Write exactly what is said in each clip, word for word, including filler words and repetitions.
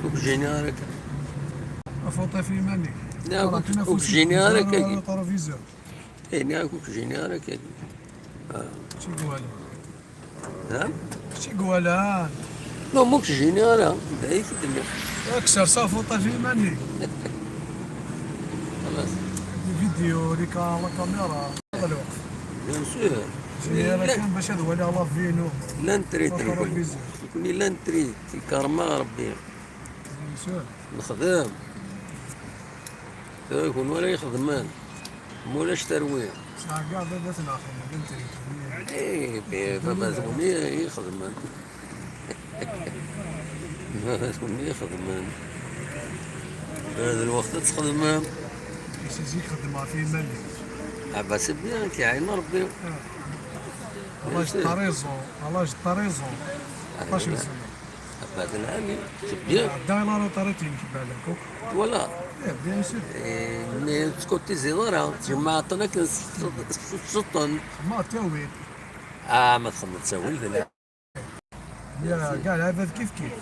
Ur k-jjini ara akka. Ur k-jjini ara akka. Ih, nniɣ-ak ur k-jjini ara akka. Cigwala. Ha? Cigwala. Non, ur k-jjini ara. D ay k-d-nniɣ. Akser s afuṭ af iman-ik. Xalas. Vidéo, les ca- la caméra. Ala lweqt. Bien sûr. Jjini ara kan bac ad waliɣ la vie-inu. Llan trit. Nekkni llan trit. Ikerrem-aɣ Rebbi. Nexdem. Tura kunwi ara ixedmen. Mulac tarwi. Sɛa kɛa baba-tneɣ xedmen trit. Ih, baba-twen i ixedmen. Baba-twen i ixedmen. Tura d lweqt ad txedmem. Zik xedmeɣ ɣef yiman-ik. Ah, bah, c'est bien, k-iɛin Rebbi. Allah yecṭer iẓu, Allah yecṭer iẓu. Aṭas n sena. Abadan lɛali, c'est bien. Ɛedda i la retraite-inek balak akk. Voilà. Eh, bien sûr. Eh, mais ur tettkuṭiziḍ ara, tjemɛeḍ-ten akken s- s- s- teṭṭen. Ma ttawil. Ah, ma txedmeḍ ttawil d lɛali. Ya, kɛa lɛibad kif kif.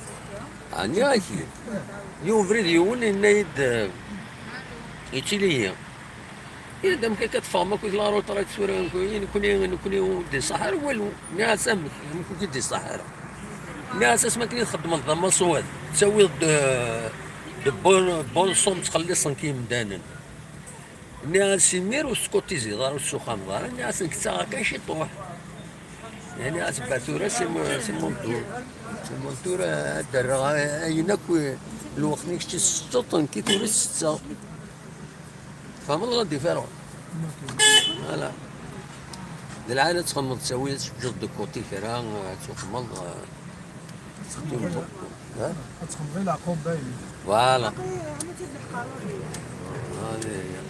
Ah, nniɣ-ak-id. Yiwen ubrid yiwen yenna-yi-d, eh, yettili-yi. Yenna-d amek akka teffɣem akk la retraite tura, nekkni, nekkni ur d-iṣaḥ ara walu. Nniɣ-as amek, amek ur k-id-iṣaḥ ara? Nniɣ-as asmi akken i txeddmeḍ d amaṣwad, tettawiḍ-d, eh, de bon, bonne somme, ttxelliṣen-k yimdanen. Nniɣ-as imir ur tettkuṭiziḍ ara, ur tessuxxameḍ ara, nniɣ-as nekk ttaɣeɣ kan ciṭuḥ. Nniɣ-as bah tura c'est mon, c'est mon tour. C'est mon tour, eh, ad d-rreɣ ayen akk, eh, lweqt-nni kečč i tettetteḍ, nekki tura i tettetteḍ. Tfehmeḍ la différence? Voilà. D lɛali ad txedmeḍ ttawil, teǧǧeḍ de côté kra, ad txedmeḍ, eh, Ad txedmeḍ i leɛqub dayen. Voilà. Hadi hiya.